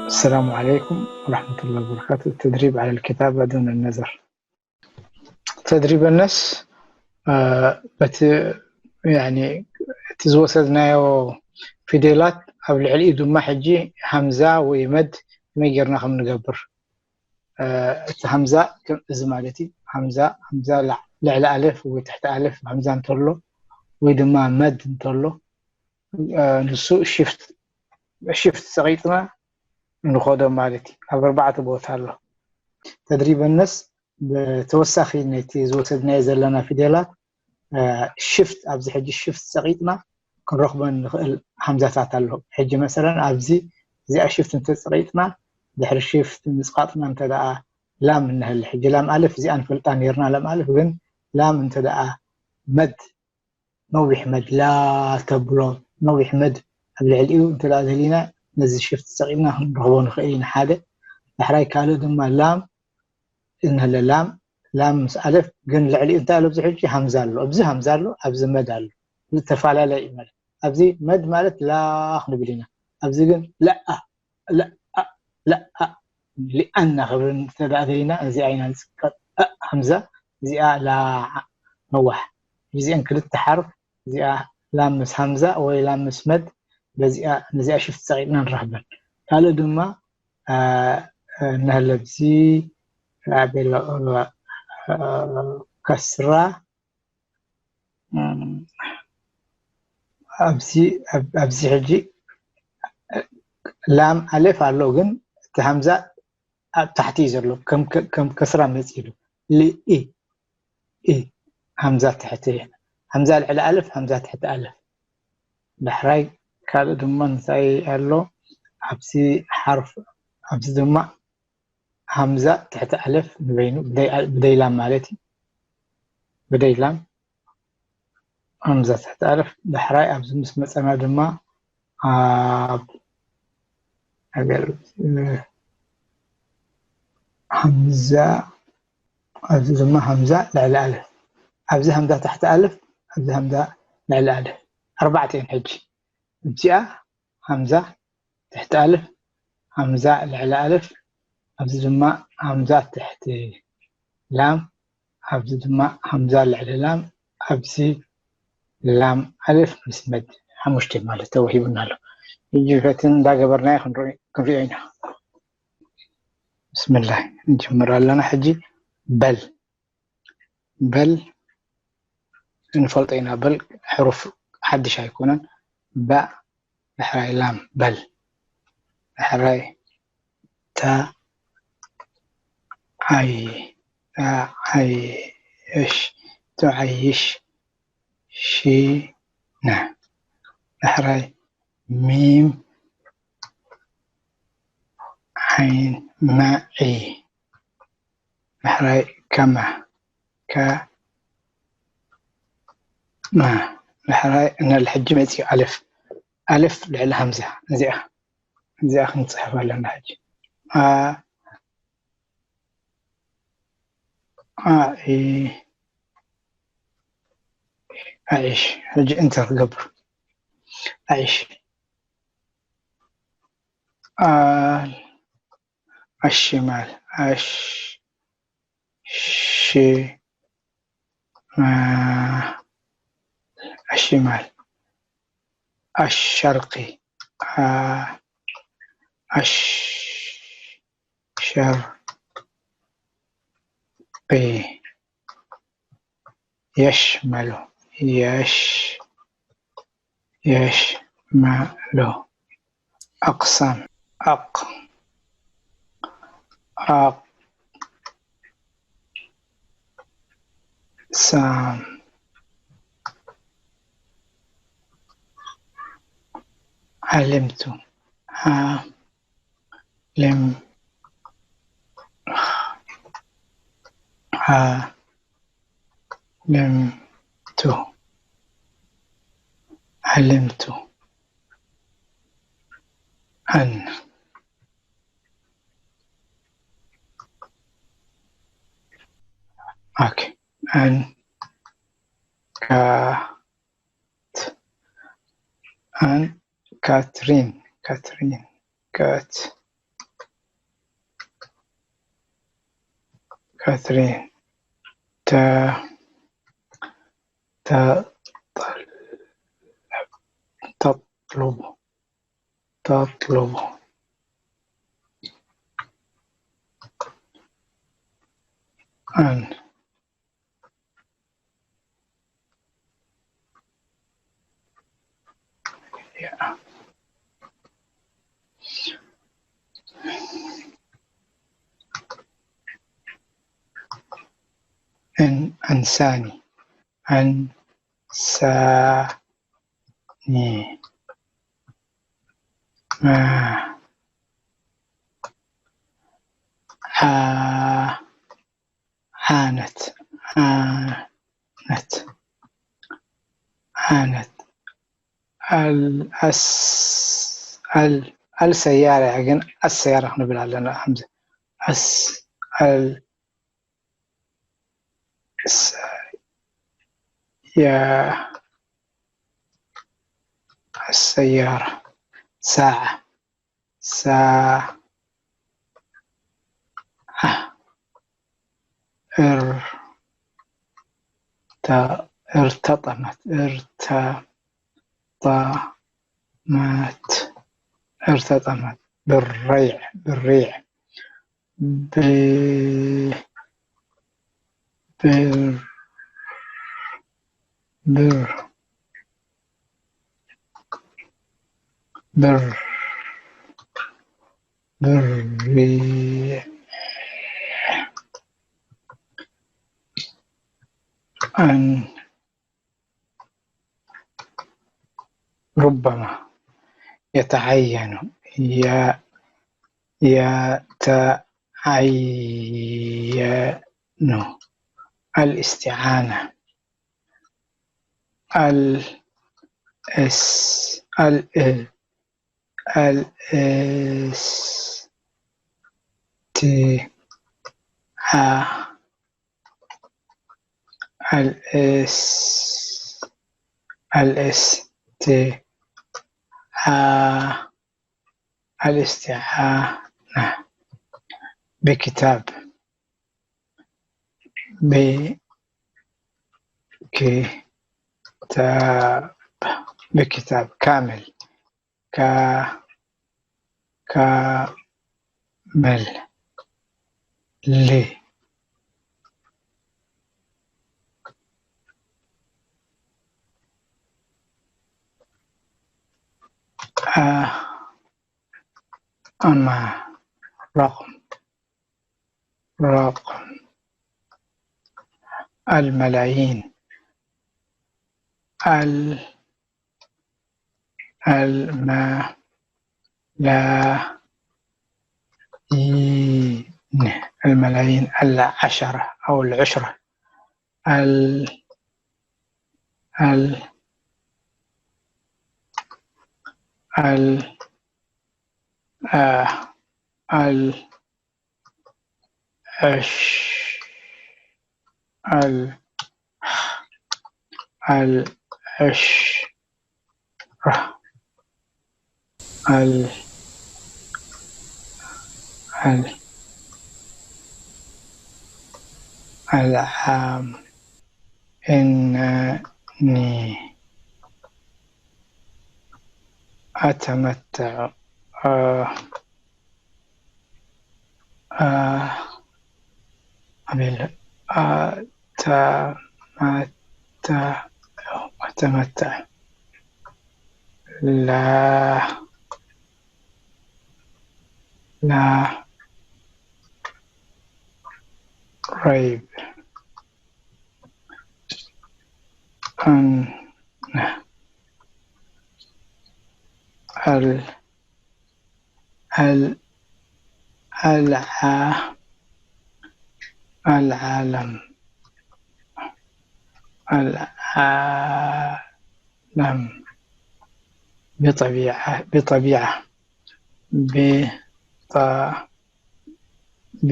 السلام عليكم ورحمة الله وبركاته. التدريب على الكتابة دون النظر. تدريب النص، آه، بت-، يعني، እቲ ዝወሰድናዮ ፊደላት ኣብ ልዕሊኡ ድማ ሕጂ ሃምዛ ወይ መድ ከመይ ጌርና ከም ንገብር። እ፣ እቲ ሃምዛ ከም እዚ ማለት እዩ። ሃምዛ፣ ሃምዛ ላዕ-፣ ልዕሊ ኣለፍ ወይ ትሕቲ ኣለፍ ሃምዛ እንተሎ ወይ ድማ መድ እንተሎ፣ እ፣ ንሱ ሽፍት፣ ሽፍት ጸቒጥና ንኸዶ ማለት እዩ። ኣብ ኣርባዕተ ቦታ ኣሎ። ተድሪበነስ ብተወሳኺ ነቲ ዝወሰድናዮ ዘለና ፊደላት፣ እ፣ ሽፍት፣ ኣብዚ ሕጂ ሽፍት ጸቒጥና ክንረኽቦ ንኽእል ሃምዛታት ኣሎ። ሕጂ መሰለን ኣብዚ እዚኣ ሽፍት እንተጸቒጥና፣ ድሕሪ ሽፍት ምጽቓጥና እንተ ደኣ ላም እንህል፣ ሕጂ ላም ኣለፍ እዚኣ ንፈልጣ ነይርና፣ ላም ኣለፍ ግን ላም እንተ ደኣ መድ፣ ነዊሕ መድ፣ ላ ተብሎ ነዊሕ መድ ኣብ ልዕሊኡ እንተ ደኣ ደሊና፣ ነዚ ሽፍት ጸቒጥና ክንረኽቦ ንኽእል ኢና። ሓደ። ዳሕራይ ካልእ ድማ ላም እንህለ፣ ላም፣ ላም ምስ ኣለፍ ግን ልዕሊኡ እንታይ ኣሎ? ኣብዚ ሕጂ ሃምዛ ኣሎ፣ ኣብዚ ሃምዛ ኣሎ፣ ኣብዚ መድ ኣሎ። ዝተፈላለየ እዩ ማለት። ኣብዚ መድ ማለት ላ ክንብል ኢና፣ ኣብዚ ግን ለኣ፣ ለኣ፣ ለኣ፣ ሊኣና ክብል እንተ ደኣ ደሊና፣ እዚኣ ኢና ንጽቀጥ። እ ሃምዛ፣ እዚኣ ላ ነዋሕ። እዚአን ክልተ ሓርፍ፣ እዚኣ ላም ምስ ሃምዛ ወይ ላም ምስ መድ፣ በዚኣ፣ ነዚኣ ሽፍት ጸቒጥና ንረኽበን። ካልእ ድማ፣ እ፣ እ፣ እንህለ ኣብዚ፣ እ፣ ቤላ፣ እ፣ እ፣ ከስራ፣ እም፣ ኣብዚ፣ ኣብ-፣ ኣብዚ ሕጂ ላም ኣሌፍ ኣሎ፣ ግን እቲ ሃምዛ ኣብ ታሕቲ እዩ ዘሎ፣ ከም ከ-፣ ከም ከስራ መጺኡ። ልኢ፣ ኢ፣ ሃምዛ ትሕቲ፣ ሃምዛ ልዕሊ ኣለፍ፣ ሃምዛ ትሕቲ ኣለፍ። ዳሕራይ ካልእ ድማ እንታይ ኣሎ? ኣብዚ ሓርፍ፣ ኣብዚ ድማ ሃምዛ ትሕቲ ኣለፍ ንበይኑ፣ ብደይ፣ ብደይ ላም ማለት እዩ። ብደይ ላም፣ ሃምዛ ትሕቲ ኣለፍ። ዳሕራይ ኣብዚ ምስ መጸና ድማ ኣብ፣ ነገር፣ እ፣ ሃምዛ፣ ኣብዚ ድማ ሃምዛ ልዕሊ ኣለፍ። ኣብዚ ሃምዛ ትሕቲ ኣለፍ፣ ኣብዚ ሃምዛ ልዕሊ ኣለፍ። ኣርባዕተ እየን ሕጂ። እዚኣ ሃምዛ ትሕቲ ኣለፍ፣ ሃምዛ ልዕሊ ኣለፍ፣ ኣብዚ ድማ ሃምዛ ትሕቲ ላም፣ ኣብዚ ድማ ሃምዛ ልዕሊ ላም፣ ኣብዚ ላም ኣለፍ ምስ መድ ሓሙሽተ ማለት ተዋሂቡና ኣሎ። ሕጂ ፈትን እንዳገበርናዮ ክንርኢ-፣ ክንሪኦ ኢና። ብስምላህ፣ ንጅምር ኣለና። ሕጂ በል። በል ንፈልጦ ኢና። በል ሕሩፍ ሓድሽ ኣይኮነን። ባእ፣ ዳሕራይ ላም፣ በል። ዳሕራይ ታ፣ ዓይ፣ ታ፣ ዓይ፣ እሽ፣ ቱ፣ ዓይሽ፣ ሺ፣ ነ። ዳሕራይ ሚም፣ ዓይን፣ መዒ። ዳሕራይ ከመ፣ ከ፣ መ። ዳሕራይ እነል ሕጂ መጺኡ ኣለፍ። ኣለፍ ልዕሊ ሃምዛ። እዚኣ፣ እዚኣ ክንጽሕፍ ኣለና ሕጂ። ኣ፣ ኣ፣ ኢ፣ ኣዒሽ። ሕጂ ኢንተር ክገብር። ኣዒሽ። ኣል፣ ኣሽማል፣ ኣሽ፣ ሽ፣ ማ፣ ኣሽማል፣ ኣሸርቂ፣ ኣ፣ ኣሽ፣ ሸር፣ ቂ። የሽመሉ፣ የሽ፣ የሽመሉ። ኣቕሳም፣ ኣቕ፣ ኣቕ፣ ሳም። ዓለምቱ፣ ዓ፣ ለም፣ ዓ፣ ለምቱ፣ ዓለምቱ፣ ኣን፣ ኦኬ፣ ኣን፣ ካ፣ ት፣ ኣን፣ ካትሪን፣ ካትሪን፣ ካት፣ ቀትሪ ተ- ተ- ተጥሉቡ ተጥሉቡ ኣን ኣንሳኒ ኣንሳኒ ዓነት ዓነት ዓነት ዓነት ኣል ኣስ ኣል ኣል ሰያራ እያ፣ ግን ኣስ ሰያራ ክንብል ኣለና። ከምዚ ኣስ ኣል ያ ኣሰያራ ሳዓ ሳዓ እር እርተጠመት እርተጠመት እርተጠመት ብሬዕ ብሬዕ ብ ብር ብር ብር ብር ኣን ربما يتعين ي- يتعين الاستعانة الاس ال الاس تي ع الاس الاس تي ع الاستعانة بكتاب بكتاب بكتاب كامل ك كامل ل آه أما رقم رقم الملايين ال الم لا ين الملايين العشرة أو العشرة ال ال ال آه ال عش ال العشرة ال ال العام إنني أتمتع آه آه أتمتع أتمتع لا لا ريب أن ال ال الع العالم العالم بطبيعة بطبيعة بط ب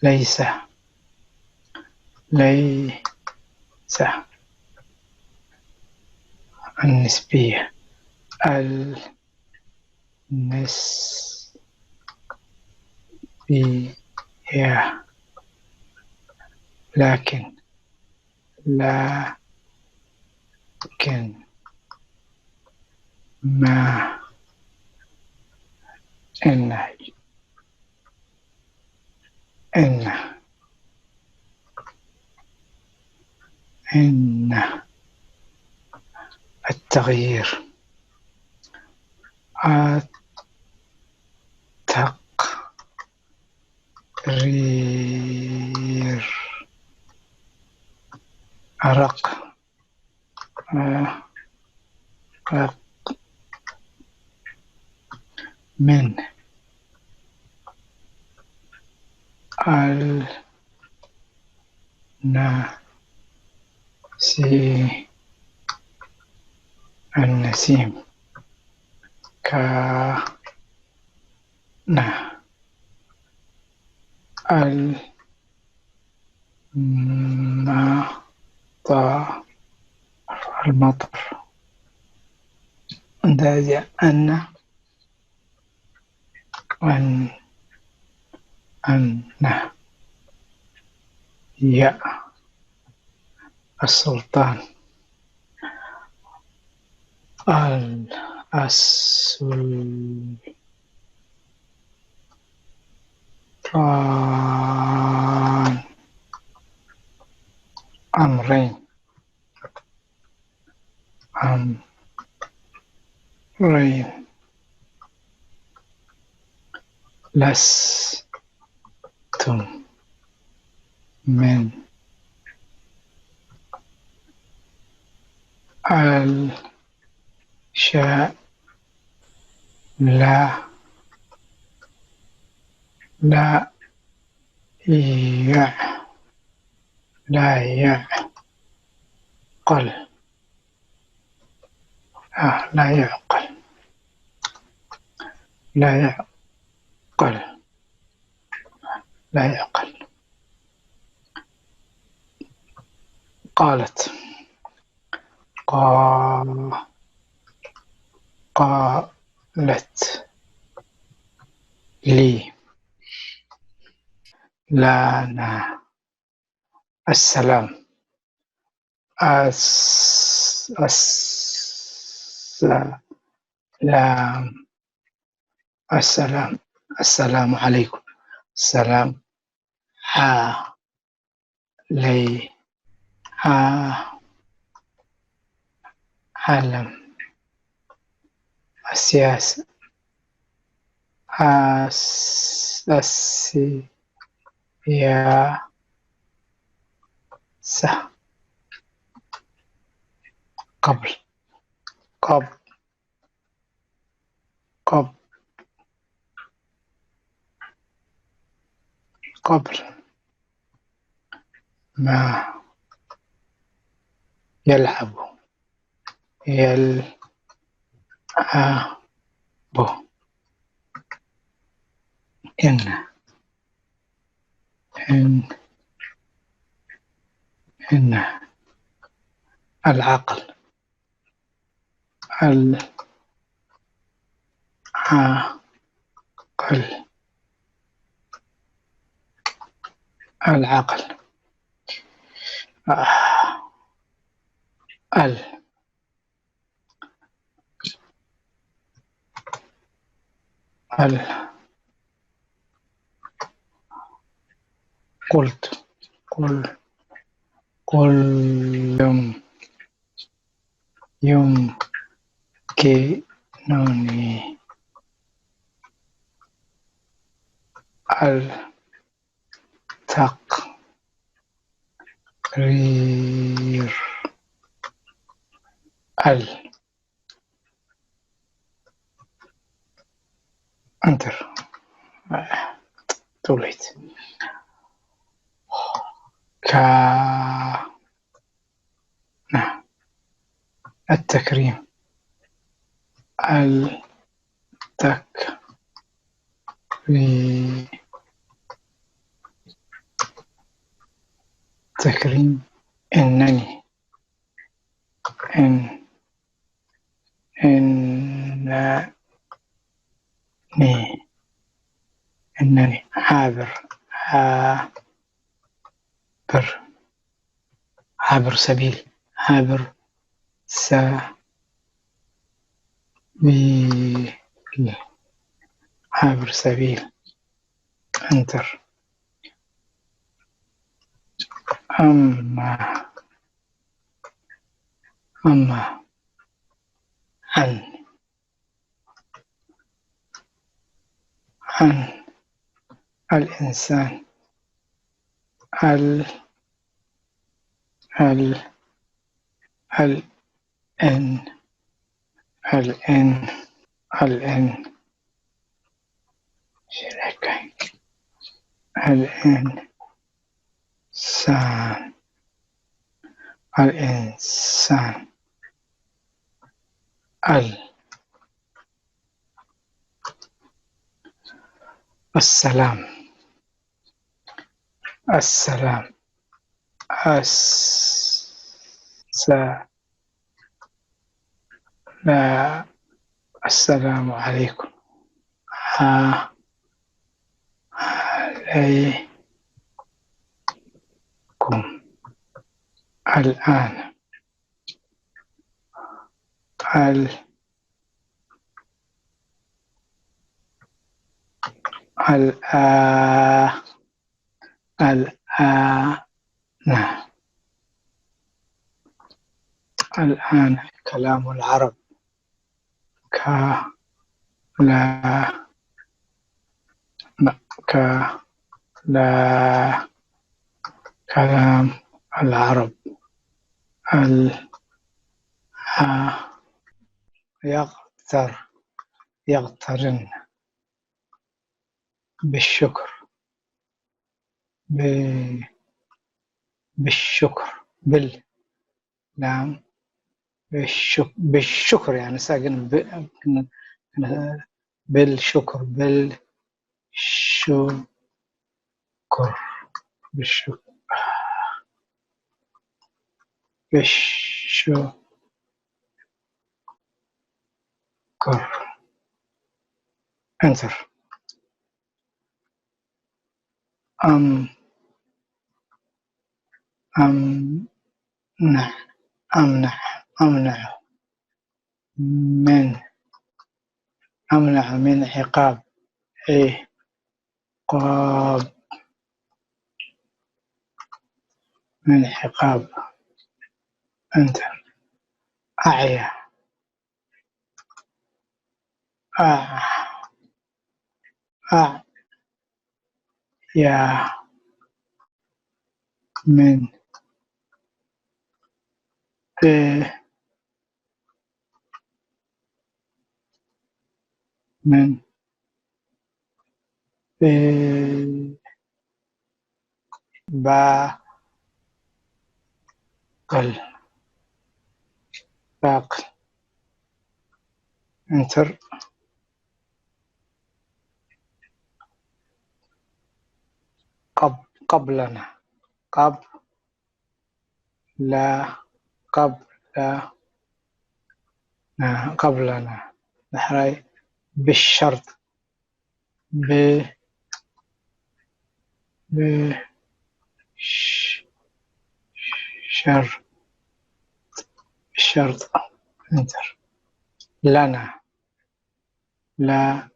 ليس ليس النسبية النس بها، لكن، لكن ما إن إن إن التغيير. التقرير. أرق. أرق. من. ال. نا. سي. النسيم. كا. نا. ال. ما. طا. المطر. እንደዚያ أن أن أن يا السلطان. الأسل. طان. أمرين. أمرين. لستم من الشاء. لا. لا. يع. لا يعقل. آه، لا يعقل. لا يعقل. لا يعقل. قالت. قا-، قالت لي. لنا. السلام. الس-، السلام. السلام. السلام عليكم. السلام. ع-، لي. ع-، علم. السياسة. أس-، السياسة. قبل. قبل. قبل. قبل. ما. يلعب. يلعب. إن. إن. إن. العقل. العقل. العقل. آه. ال. ال. قلت. قل. قل. يم-، يمكنني التقرير. ال. انتر. تو ليت. كا. نعم. التكريم. التكريم. تكريم. إنني. إن. إنني. እነኒ ዓብር ዓብር ዓብር ሰቢል ዓብር ሰቢል ዓብር ሰቢል enter أما أما عن عن الإنسان ال ال ال إن ال إن ال إن الإنسان الإنسان ال السلام السلام الس لا السلام عليكم عليكم الآن ال الآ الآن الآن كلام العرب ك لا ك لا كلام العرب ال يغتر يغترن بالشكر ب بالشكر بال نعم بالشك بالشكر يعني ساكن ب بالشكر بالشكر بالشكر بالشكر enter أم أمنع أمنع أمنع من أمنع من عقاب عقاب من عقاب enter أعيا أع أعيا من إيه من إيه با قل باقل enter قب قبلنا قب لا قبل قبلنا دحراي بالشرط ب ب ش شر الشرط enter لنا لنا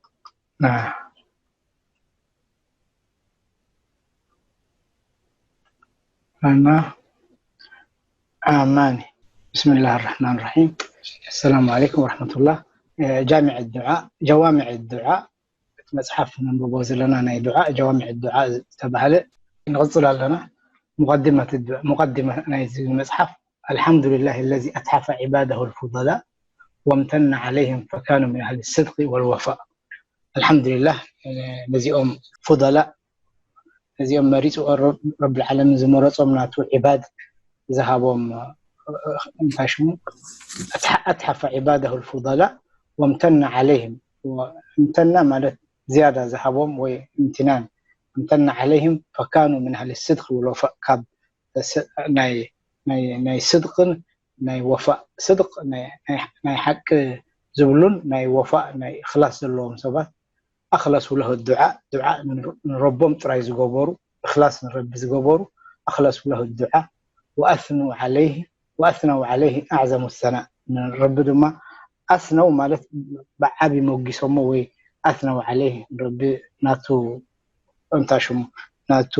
لنا أماني بسم الله الرحمن الرحيم السلام عليكم ورحمة الله جامع الدعاء جوامع الدعاء መጽሓፍ ነንብቦ ዘለና ናይ ዱዓ ጀዋሚዕ ዱዓ ዝተባህለ ንቕጽል ኣለና። ሙቐዲመ ናይዚ መጽሓፍ الحمد لله الذي أتحف عباده الفضلاء وامتن عليهم فكانوا من أهل الصدق والوفاء الحمد لله ነዚኦም ፉضلاء ነዚኦም መሪጹ ረብል ዓለምን ዝመረጾም ናቱ ዒባድ ዝሃቦም እንታይ ሽሙ أتحف عباده الفضلاء وامتن عليهم امتن ማለት ዝያዳ ዝሃቦም ወይ امتنان امتن عليهم فكانوا من أهل الصدق والوفاء ካብ ናይ ናይ ናይ ስድቅን ናይ ወፋእ ስድቅ ናይ ሓቂ ዝብሉን ናይ ወፋእ ናይ እኽላስ ዘለዎም ሰባት أخلصوا له الدعاء، ዱዓ ንረቦም ጥራይ ዝገበሩ፣ እኽላስ ንረቢ ዝገበሩ፣ أخلصوا له الدعاء وأثنوا عليه وأثنوا عليه أعظم الثناء። ንረቢ ድማ أثنوا ማለት ብዓቢ ሞጊሶሞ ወይ أثنوا عليه ንረቢ ናቱ እንታይ ሽሙ ናቱ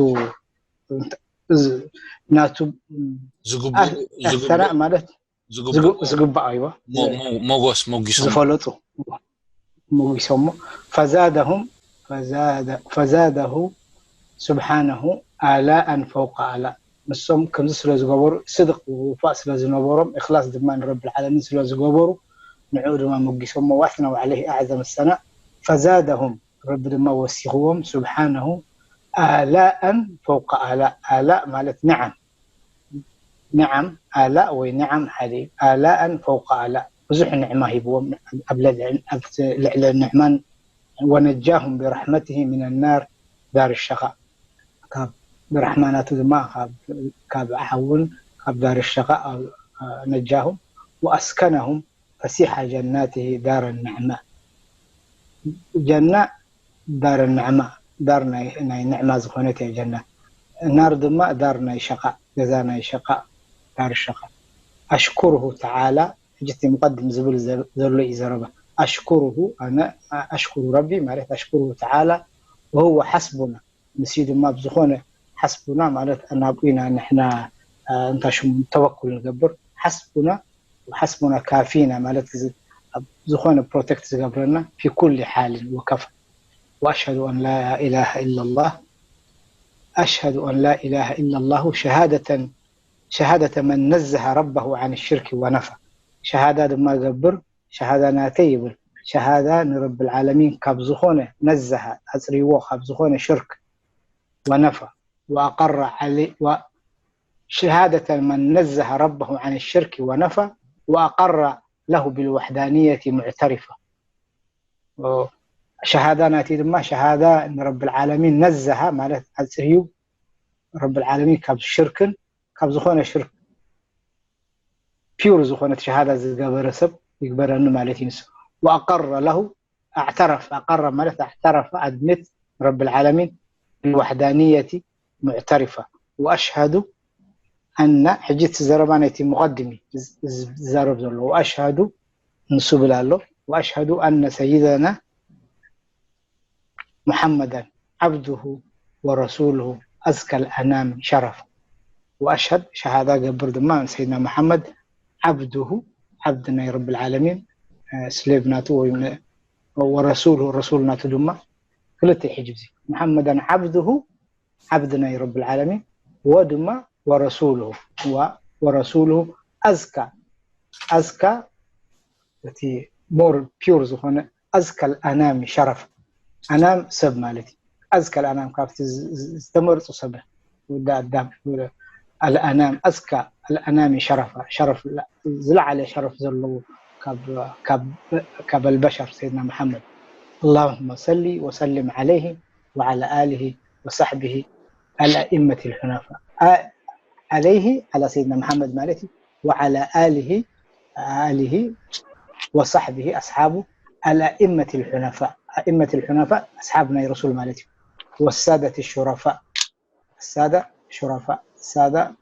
ናቱ ዝግብኡ ሰናእ ማለት ዝግባእ ኣይዋ ሞጎስ ሞጊሶም ዝፈለጡ ሞጊሶሞ فزادهم فزاده سبحانه آلاء فوق آلاء። ንሶም ከምዚ ስለ ዝገበሩ ስድቅ ውፋእ ስለ ዝነበሮም እኽላስ ድማ ንረቢ ዓለሚን ስለ ዝገበሩ ንዕኡ ድማ ሞጊሶሞ وأثنوا عليه أعظم الثناء فزادهم ረቢ ድማ ወሲኽዎም سبحانه آلاء فوق آلاء። آلاء ማለት نعم نعم آلاء ወይ نعم ሓደ آلاء فوق آلاء ብዙሕ ንዕማ ሂብዎም ኣብ ልዕሊ ንዕማን ونجاهم برحمته من النار دار الشقاء ካብ ብራሕማናቱ ድማ ካብ ዓውን ካብ دار الشقاء نجاهم وأسكنهم فسيح جناته دار النعماء ጀና دار النعماء دار ናይ ንዕማ ዝኾነት እያ ጀና نار ድማ دار ናይ شقاء ገዛ ናይ شقاء دار الشقاء أشكره تعالى ሕጂ እቲ مقدم ዝብል ዘሎ እዩ ዘረባ أشكره ኣነ أشكر ربي ማለት أشكره تعالى وهو حسبنا ንሱ ድማ ብዝኾነ حسبنا ማለት ናብኡ ኢና ንሕና እንታይ ሽሙ ተወኩል ንገብር حسبنا وحسبنا كافينا ማለት ዝኾነ protect ዝገብረና في كل حال وكفى وأشهد أن لا إله إلا الله أشهد أن لا إله إلا الله شهادة شهادة من نزه ربه عن الشرك ونفى شهادة ድማ ገብር شهادة ናተይ ይብል شهادة ንረቢ العالمين ካብ ዝኾነ نزه ኣፅርይዎ ካብ ዝኾነ ሽርክ ونفى وأقر عليه و شهادة من نزه ربه عن الشرك ونفى وأقر له بالوحدانية معترفا شهادة ናተይ ድማ شهادة ንረቢ العالمين نزه ማለት ኣፅርዩ ረቢ العالمين ካብ ሽርክን ካብ ዝኾነ ሽርክ pure ዝኾነት شهادة ዝገበረ ሰብ ይግበረኒ ማለት እዩ ንሱ وأقر له اعترف أقر ማለት اعترف admit رب العالمين بالوحدانية معترفا وأشهد أن ሕጂ እቲ ዘረባ ናይቲ مقدم እዩ ዝዛረብ ዘሎ وأشهد ንሱ ብል ኣሎ وأشهد أن سيدنا محمدا عبده ورسوله أزكى الأنام شرفا وأشهد شهادة ገብር ድማ سيدنا محمد عبده عبد ናይ رب العالمين slave ናቱ ወይ ورسوله رسول ናቱ ድማ ክልተ ሕጂ እዚ محمدا عبده عبد ናይ رب العالمين و ድማ ورسوله و ورسوله أزكى أزكى እቲ more pure ዝኾነ أزكى الأنام شرفا أنام ሰብ ማለት እዩ أزكى الأنام ካብቲ ዝተመርፁ ሰብ ወዲ ኣዳም الأنام أزكى الأنام شرفا شرف ዝለዓለ شرف ዘለዎ ካብ البشر سيدنا محمد اللهم صل وسلم عليه وعلى آله وصحبه الأئمة الحنفاء عليه على سيدنا محمد ማለት እዩ وعلى آله آله وصحبه أصحابه الأئمة الحنفاء أئمة الحنفاء أصحاب ናይ رسول ማለት እዩ والسادة الشرفاء السادة شرفاء السادة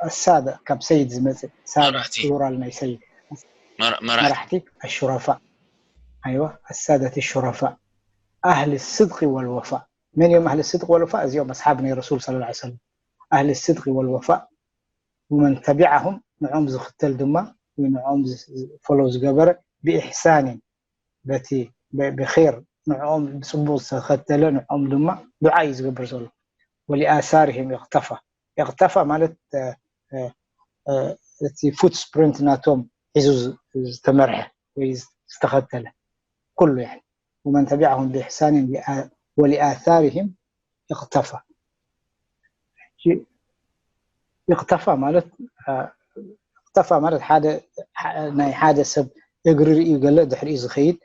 السادة ካብ سيد ዝመፅእ سادة plural ናይ سيد መራሕቲ الشرفاء أيوة السادة الشرفاء أهل الصدق والوفاء من يوم أهل الصدق والوفاء እዚኦም أصحاب ናይ رسول صلى الله عليه وسلم أهل الصدق والوفاء ومن تبعهم ንዕኦም ዝኽተል ድማ ንዕኦም follow ዝገበረ بإحسان በቲ ብخير ንዕኦም ብፅቡቕ ዝተኸተለ ንዕኦም ድማ ዱዓ እዩ ዝገብር ዘሎ ولآثارهم اقتفى اقتفى ማለት እቲ footprint ናቶም ሒዙ ዝተመርሐ ወይ ዝተኸተለ ኩሉ يعني ومن تبعهم بإحسان ولآثارهم اقتفى اقتفى ማለት اقتفى ማለት ሓደ ናይ ሓደ ሰብ እግሪ ርእዩ ገለ ድሕሪኡ ዝኸይድ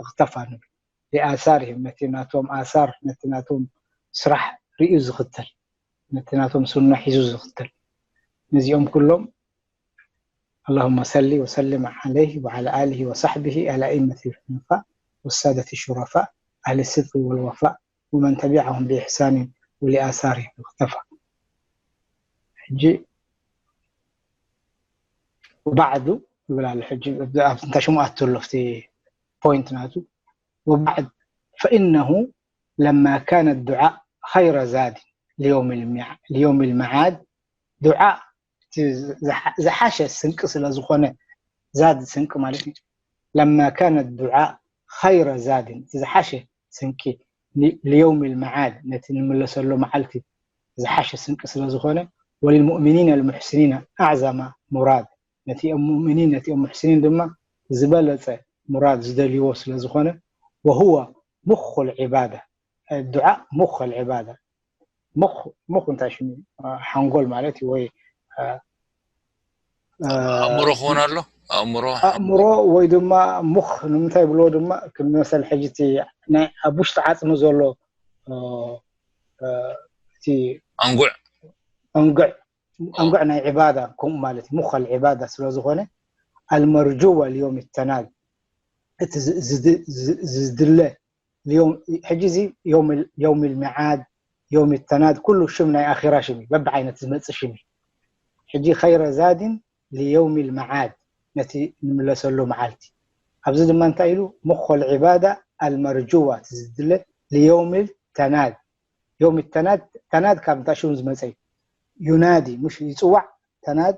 اقتفى ንብል لآثارهم ነቲ ናቶም ኣሳር ነቲ ናቶም ስራሕ ርእዩ ዝኽተል ነቲ ናቶም ሱና ሒዙ ዝኽተል ነዚኦም ኩሎም اللهم صل وسلم عليه وعلى آله وصحبه الأئمة الحنفاء والسادة الشرفاء أهل الصدق والوفاء ومن تبعهم بإحسان ولآثارهم اقتفى. ሕጂ وبعد ይብል ኣሎ። ሕጂ ኣብቲ እንታይ ሽሙ ኣትሎ ኣብቲ ፖይንት ናቱ وبعد فإنه لما كان الدعاء خير زاد ليوم الميع- ليوم المعاد ዱዓ ዝሓሸ ስንቂ ስለ ዝኾነ ዛድ ስንቂ ማለት እዩ። لما كان الدعاء خير زاد ዝሓሸ ስንቂ ليوم المعاد ነቲ ንምለሰሉ መዓልቲ ዝሓሸ ስንቂ ስለ ዝኾነ وللمؤمنين المحسنين أعظم مراد ነቲኦም ሙእሚኒን ነቲኦም ሙሕሲኒን ድማ ዝበለፀ ሙራድ ዝደልይዎ ስለ ዝኾነ وهو مخ العبادة الدعاء مخ العبادة مخ مخ እንታይ ሽሙ ሓንጎል ማለት እዩ ወይ ኣእምሮ ክኾን ኣሎ ኣእምሮ ኣእምሮ ወይ ድማ ሙኽ ንምንታይ ብልዎ ድማ ክመሰል ሕጂ እቲ ናይ ኣብ ውሽጢ ዓፅሚ ዘሎ እቲ ኣንጉዕ ኣንጉዕ ኣንጉዕ ናይ ዕባዳ ከምኡ ማለት ሙኸ ልዕባዳ ስለ ዝኾነ المرجو اليوم التناد እቲ ዝድለ ሕጂ እዚ يوم المعاد يوم التناد ኩሉ ሽም ናይ ኣኺራ ሽም እዩ በብዓይነት ዝመፅእ ሽም እዩ ሕጂ خير زاد ليوم المعاد ነቲ ንምለሰሉ መዓልቲ ኣብዚ ድማ እንታይ ኢሉ مخ العبادة المرجوة እቲ ዝድለ ليوم التناد يوم التناد ተናድ ካብ እንታይ ሽሙ ዝመፀ እዩ ዩናዲ ሙሽ ይፅዋዕ ተናድ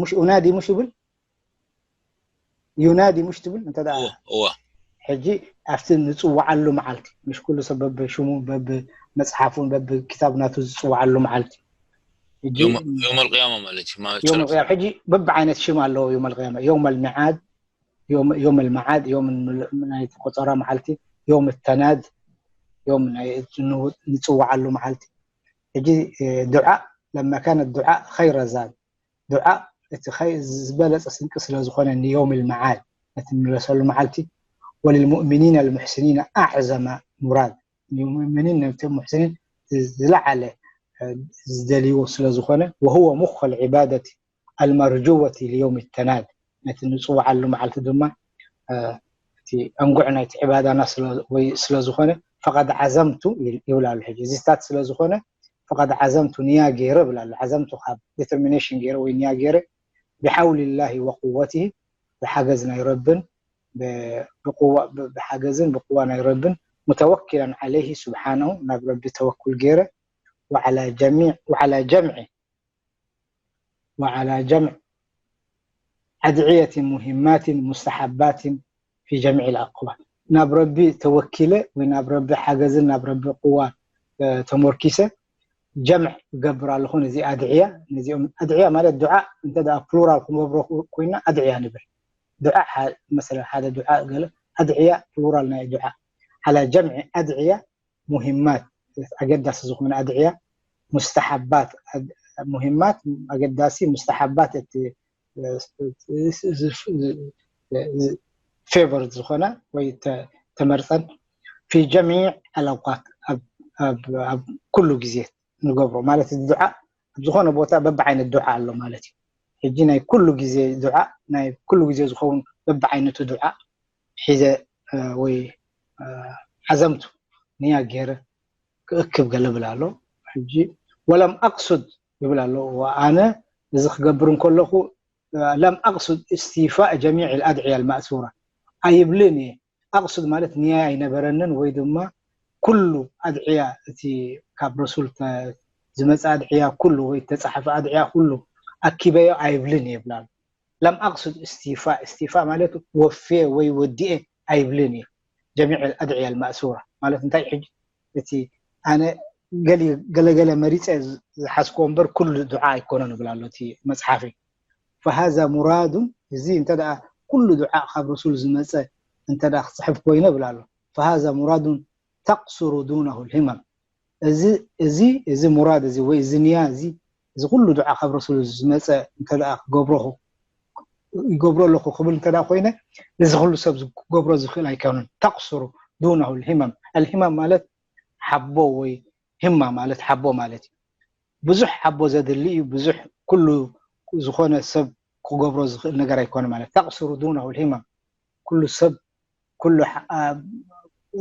ሙሽ ኡናዲ ሙሽ ይብል ዩናዲ ሙሽ ትብል እንተ ደኣ እወ ሕጂ ኣብቲ ንፅዋዓሉ መዓልቲ ምሽ ኩሉ ሰብ በብሽሙ በብመፅሓፉን በብኪታብ ናቱ ዝፅዋዓሉ መዓልቲ ሕጂ ዮም ልቅያማ ማለት እዩ ዮም ልቅያማ ሕጂ በብዓይነት ሽም ኣለዎ ዮም ልቅያማ ዮም ልሚዓድ ዮም ልመዓድ ዮም ናይ ቆፀራ መዓልቲ ዮም ተናድ ዮም ናይ ንፅዋዓሉ መዓልቲ ሕጂ ዱዓ ለማ ካነ ዱዓ ኸይረ ዛድ ዱዓ እቲ ዝበለፀ ስንቂ ስለ ዝኾነ ንዮም ልመዓድ ነቲ ንምለሰሉ መዓልቲ ወልልሙእሚኒን ልሙሕስኒን ኣዕዘመ ሙራድ ንሙእሚኒን ነቶም ሙሕስኒን ዝለዓለ ዝደልይዎ ስለ ዝኾነ وهو مخ العبادة المرجوة ليوم التناد ነቲ ንፅውዓሉ መዓልቲ ድማ እቲ ኣንጉዕ ናይቲ ዕባዳና ወይ ስለ ዝኾነ فقد عزمت ይብል ኣሎ ሕጂ እዚታት ስለ ዝኾነ فقد عزمت ንያ ገይረ ይብል ኣሎ عزمت ካብ determination ገይረ ወይ ንያ ገይረ بحول الله وقوته ብሓገዝ ናይ ረብን ብሓገዝን ብቁዋ ናይ ረብን متوكلا عليه سبحانه ናብ ረቢ ተወኩል ገይረ وعلى جميع وعلى جمع وعلى جمع أدعية مهمات مستحبات في جميع الأقوال ናብ ረቢ ተወኪለ ወይ ናብ ረቢ ሓገዝን ናብ ረቢ ቁዋ ተመርኪሰ ጀምዕ ገብር ኣለኹ ነዚ ኣድዕያ ነዚኦም ኣድዕያ ማለት ዱዓ እንተ ፕሉራል ክንገብሮ ኮይና ኣድዕያ ንብል ዱዓ መሰለ ሓደ ዱዓ ገለ ኣድዕያ ፕሉራል ናይ ዱዓ على جمع أدعية مهمات ኣገዳሲ ዝኾነ ኣድዕያ مستحبات مهمات ኣገዳሲ مستحبات እቲ favored ዝኾነ ወይ ተመርፀን في جميع الأوقات ኣብ ኩሉ ግዜ ንገብሮ ማለት እዚ ዱዓ ኣብ ዝኾነ ቦታ በብዓይነት ዱዓ ኣሎ ማለት እዩ ሕጂ ናይ ኩሉ ግዜ ዱዓ ናይ ኩሉ ግዜ ዝኸውን በብዓይነቱ ዱዓ ሒዘ ወይ ዓዘምቱ ንያ ገይረ ክእክብ ገለ ብል ኣሎ ሕጂ ولم أقصد ይብል ኣሎ ኣነ እዚ ክገብር እንከለኹ لم أقصد استيفاء جميع الأدعية المأثورة ኣይብልን እየ أقصد ማለት ንያ ኣይነበረንን ወይ ድማ ኩሉ ኣድዕያ እቲ ካብ ረሱል ዝመፀ ኣድዕያ ኩሉ ወይ ተፃሓፈ ኣድዕያ ኩሉ ኣኪበዮ ኣይብልን እየ ይብል ኣሎ لم أقصد استيفاء استيفاء ማለት ወፍየ ወይ ወዲኤ ኣይብልን እየ جميع الأدعية المأثورة ማለት እንታይ ሕጂ እቲ ኣነ ገለገለ መሪፀ ዝሓዝክዎ እምበር ኩሉ ዱዓ ኣይኮነን ይብል ኣሎ እቲ መፅሓፈይ فهذا مراد እዚ እንተ ኩሉ ዱዓ ካብ ረሱል ዝመፀ እንተ ክፅሕፍ ኮይነ ይብል ኣሎ فهذا مراد تقصر دونه الهمم እዚ እዚ እዚ ሙራድ እዚ ወይ እዚ ንያ እዚ እዚ ኩሉ ዱዓ ካብ ረሱል ዝመፀ እንተ ክገብሮ ይገብሮ ኣለኹ ክብል እንተ ኮይነ እዚ ኩሉ ሰብ ክገብሮ ዝኽእል ኣይኮነን تقصر دونه الهمم الهمم ማለት ሓቦ ወይ ህማ ማለት ሓቦ ማለት እዩ ብዙሕ ሓቦ ዘድሊ እዩ ብዙሕ ኩሉ ዝኾነ ሰብ ክገብሮ ዝኽእል ነገር ኣይኮነ ማለት تقصر دونه الهمم ኩሉ ሰብ ኩሉ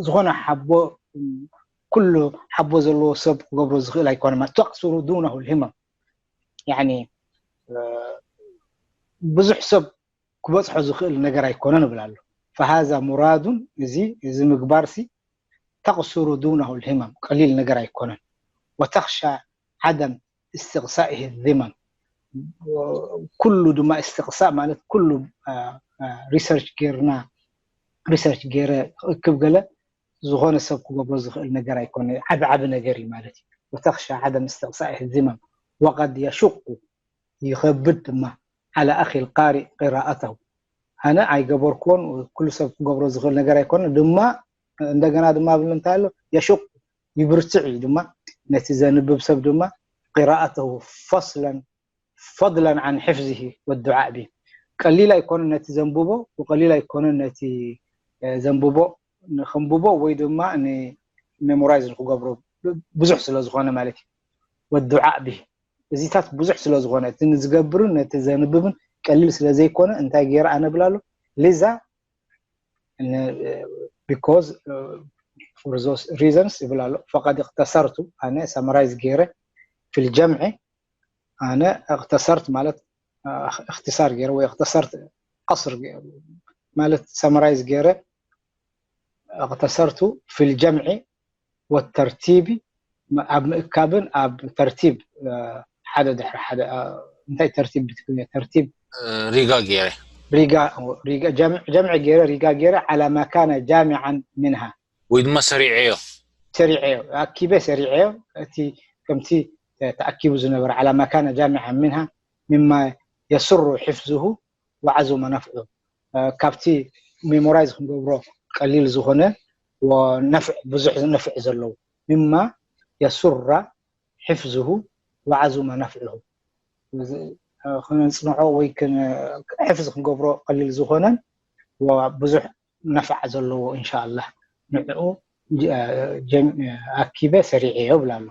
ዝኾነ ሓቦ ኩሉ ሓቦ ዘለዎ ሰብ ክገብሮ ዝኽእል ኣይኮነ ማለት ተቅሱሩ ዱነሁ ልህመም ያኒ ብዙሕ ሰብ ክበፅሖ ዝኽእል ነገር ኣይኮነን እብል ኣሎ። ፈሃዛ ሙራዱን እዚ እዚ ምግባርሲ ተቅሱሩ ዱነሁ ልህመም ቀሊል ነገር ኣይኮነን። ወተኽሻ ዓደም እስትቕሳእ ዝመም ኩሉ ድማ እስትቕሳእ ማለት ኩሉ ሪሰርች ጌርና ሪሰርች ገይረ ክእክብ ገለ ዝኾነ ሰብ ክገብሮ ዝኽእል ነገር ኣይኮነ ዓቢ ዓቢ ነገር እዩ ማለት እዩ። ወተኽሻ ዓደም እስትቕሳእ ዝመም ወቀድ የሹቁ ይኸብድ ድማ ዓላ ኣኺ ልቃሪእ ቅራኣተሁ ኣነ ኣይገበርክዎን ኩሉ ሰብ ክገብሮ ዝኽእል ነገር ኣይኮነ ድማ እንደገና ድማ ብል እንታይ ኣሎ የሹቅ ይብርትዕ እዩ ድማ ነቲ ዘንብብ ሰብ ድማ ቅራኣተሁ ፈስለን ፈضلا عن حفظه والدعاء به ቀሊል ኣይኮነን ነቲ ዘንብቦ ወቀሊል ኣይኮነን ነቲ ዘንብቦ ንኸንብቦ ወይ ድማ ንሜሞራይዝ ንክገብሮ ብዙሕ ስለ ዝኾነ ማለት እዩ ወዱዓእ ብሂ እዚታት ብዙሕ ስለ ዝኾነ እቲ ንዝገብርን ነቲ ዘንብብን ቀሊል ስለ ዘይኮነ እንታይ ገይረ ኣነ ብላሉ ሊዛ because for those reasons ይብል ኣሎ ፈቀድ እክተሰርቱ ኣነ ሰመራይዝ ገይረ ፊል ጀምዒ ኣነ እክተሰርት ማለት እክትሳር ገይረ ወይ እክተሰርት ቀስር ማለት ሰመራይዝ ገይረ እክተሰርቱ ፊል ጀምዒ ወተርቲቢ ኣብ ምእካብን ኣብ ተርቲብ ሓደ ድሕሪ ሓደ እንታይ ተርቲብ ብትግርኛ ተርቲብ ሪጋ ገይረ ሪጋ ሪጋ ጀምዕ ጀምዕ ገይረ ሪጋ ገይረ ዓላ ማ ካነ ጃሚዓን ምንሃ ወይ ድማ ሰሪዐዮ ሰሪዐዮ ኣኪበ ሰሪዐዮ እቲ ከምቲ ተኣኪቡ ዝነበረ ዓላ ማ ካነ ጃሚዓን ምንሃ ምማ የስሩ ሕፍዝሁ ወዓዙመ ነፍዑ ካብቲ ሜሞራይዝ ክንገብሮ ቀሊል ዝኾነ ነፍዕ ብዙሕ ነፍዕ ዘለዎ ምማ የሱራ ሕፍዝሁ ወዓዙመ ነፍዕሁ ክነፅንዖ ወይ ሕፍዝ ክንገብሮ ቀሊል ዝኾነን ብዙሕ ነፍዓ ዘለዎ እንሻላ ንዕኡ ኣኪበ ሰሪዐዮ ብላ ኣሎ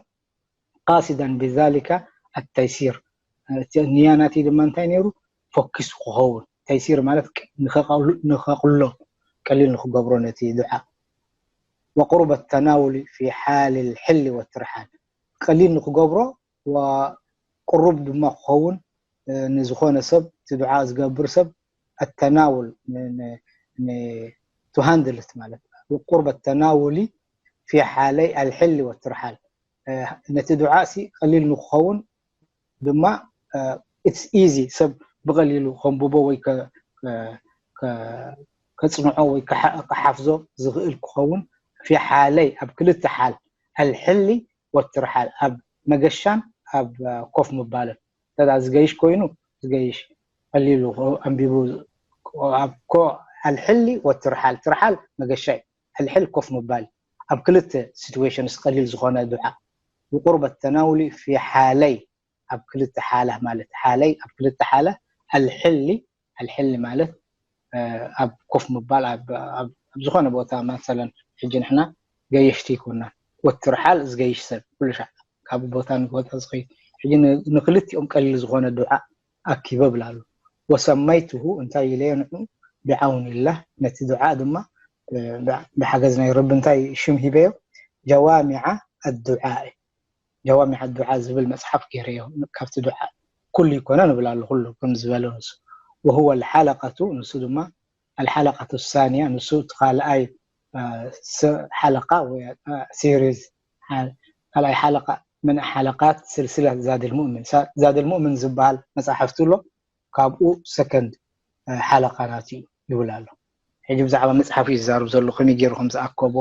ቃሲደን ብዛሊካ ኣተይሲር ንያ ናተይ ድማ እንታይ ነይሩ ፎኪስ ክኸውን ተይሲር ማለት ንኸቕሎ ቀሊል ንክገብሮ ነቲ ዱዓ ወቁርበ ተናውሊ ፊ ሓል ልሕሊ ወትርሓል ቀሊል ንክገብሮ ቁሩብ ድማ ክኸውን ንዝኾነ ሰብ እቲ ዱዓ ዝገብር ሰብ ኣተናውል ትሃንድልት ማለት ቁርበ ተናውሊ ፊ ሓለይ ኣልሕሊ ወትርሓል ነቲ ዱዓ ሲ ቀሊል ንክኸውን ድማ it's easy ሰብ ብቀሊሉ ከንብቦ ወይ ከፅንዖ ወይ ክሓፍዞ ዝኽእል ክኸውን ፊ ሓለይ ኣብ ክልተ ሓል ኣልሕሊ ወትርሓል ኣብ መገሻን ኣብ ኮፍ ምባልን ተዳ ዝገይሽ ኮይኑ ዝገይሽ ቀሊሉ ኣንቢቡ ኣልሕሊ ወትርሓል ትርሓል መገሻ እዩ ሕልሕል ኮፍ ምባል ኣብ ክልተ situations ቀሊል ዝኾነ ዱዓ وقرب التناول في ሓለይ ኣብ ክልተ ሓላ ማለት ሓለይ ኣብ ክልተ ሓላ ኣልሕሊ ኣልሕሊ ማለት ኣብ ኮፍ ምባል ኣብ ዝኾነ ቦታ መሰለን ሕጂ ንሕና ገየሽቲ ይኮና ወትርሓል ዝገይሽ ሰብ ኩሉ ሻዕ ካብ ቦታ ንቦታ ዝኸይድ ሕጂ ንክልቲኦም ቀሊል ዝኾነ ዱዓ ኣኪበ ብላሉ ወሰመይትሁ እንታይ ኢለዮ ንዑ ብዓውንላህ ነቲ ዱዓ ድማ ብሓገዝ ናይ ረቢ እንታይ ሽም ሂበዮ ጀዋሚዓ ኣዱዓ ጀዋሚዓ ኣዱዓ ዝብል መፅሓፍ ገይረዮ ካብቲ ዱዓ ኩሉ ይኮነ ንብል ኣሎ ኩሉ ከም ዝበለ ንሱ وهو الحلقة ንሱ ድማ الحلقة الثانية ንሱ እቲ ካልኣይ ሓለቃ ወይ series ካልኣይ ሓለቃ من حلقات سلسلة زاد المؤمن زاد المؤمن ዝበሃል መፅሓፍቲ ኣሎ ካብኡ ሰከንድ ሓለቃ ናት እዩ ይብል ኣሎ ሕጂ ብዛዕባ መፅሓፍ እዩ ዝዛርብ ዘሎ ከመይ ገይሩ ከም ዝኣከቦ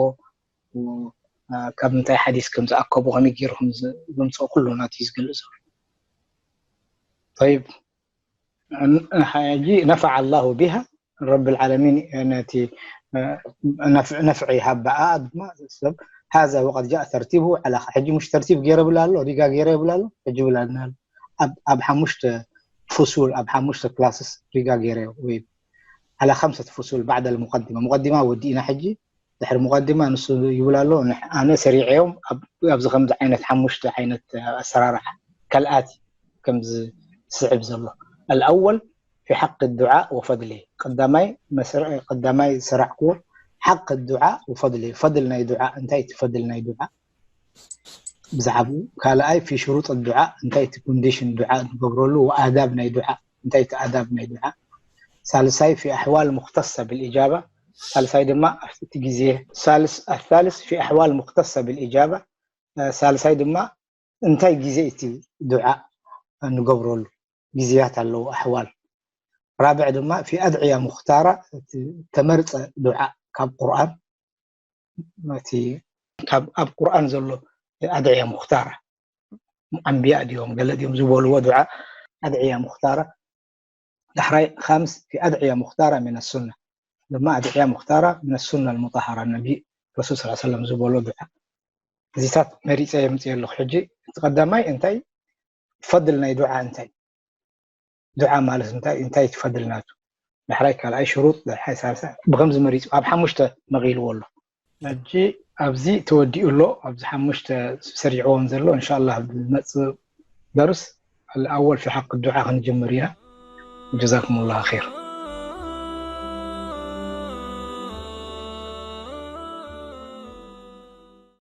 ካብ ምንታይ ሓዲስ ከም ዝኣከቦ ከመይ ገይሩ ከም ዘምፅኦ ኩሉ ናት እዩ ዝገልፅ ዘሎ طيب ሕጂ نفع الله بها رب العالمين ነቲ ነፍዒ ሃበኣ ድማ ሰብ هذا وقد جاء ترتيبه على ሕጂ مش ترتيب ገይረ ብላ ኣሎ ሪጋ ገይረ ብላ ኣሎ ሕጂ ብላ ኣሎ ኣብ ሓሙሽተ فصول ኣብ ሓሙሽተ classes ሪጋ ገይረ ወይ على خمسة فصول بعد المقدمة مقدمة ወዲእና ሕጂ ድሕሪ مقدمة ንሱ ይብል ኣሎ ኣነ ሰሪዐዮም ኣብዚ ከምዚ ዓይነት ሓሙሽተ ዓይነት ኣሰራርሓ ካልኣት ከምዚ ስዕብ ዘሎ الأول في حق الدعاء وفضله ቀዳማይ ቀዳማይ ሰራዕክዎ ሓቅ ዱዓ ወፈድሊ ፈድል ናይ ዱዓ እንታይ እቲ ፈድል ናይ ዱዓ ብዛዕባኡ ካልኣይ ፊ ሽሩጥ ዱዓ እንታይ እቲ ኮንዲሽን ዱዓ ንገብረሉ ወኣዳብ ናይ ዱዓ እንታይ እቲ ኣዳብ ናይ ዱዓ ሳልሳይ ፊ ኣሕዋል ሙክተሰ ብልኢጃባ ሳልሳይ ድማ ኣብቲ ግዜ ሳልስ ኣሳልስ ፊ ኣሕዋል ሙክተሰ ብልኢጃባ ሳልሳይ ድማ እንታይ ግዜ እቲ ዱዓ ንገብረሉ ግዜያት ኣለዉ ኣሕዋል ራብዕ ድማ ፊ ኣድዕያ ሙክታራ ተመርፀ ዱዓ ካብ ቁርኣን እቲ ካብ ኣብ ቁርኣን ዘሎ ኣድዕያ ሙክታራ ኣንቢያ ድዮም ገለ ድዮም ዝበልዎ ዱዓ ኣድዕያ ሙክታራ ዳሕራይ ካምስ ፊ ኣድዕያ ሙክታራ ምን ሱና ድማ ኣድዕያ ሙክታራ ምን ሱና ልሙጣሃራ ነቢ ረሱል ስ ሰለም ዝበሎ ዱዓ እዚታት መሪፀ የምፅእ ኣለኹ ሕጂ እቲ ቀዳማይ እንታይ ፈድል ናይ ዱዓ እንታይ ዱዓ ማለት እንታይ እንታይ ትፈድል ናቱ ዳሕራይ ካልኣይ ሽሩጥ ዳሕራይ ሳልሳ ብከምዚ መሪፁ ኣብ ሓሙሽተ መቒልዎ ኣሎ ሕጂ ኣብዚ ተወዲኡ ኣሎ ኣብዚ ሓሙሽተ ሰሪዕዎም ዘሎ እንሻላ ዝመፅእ ደርስ ኣወል ፊ ሓቅ ዱዓ ክንጅምር ኢና ጀዛኩም ላ ር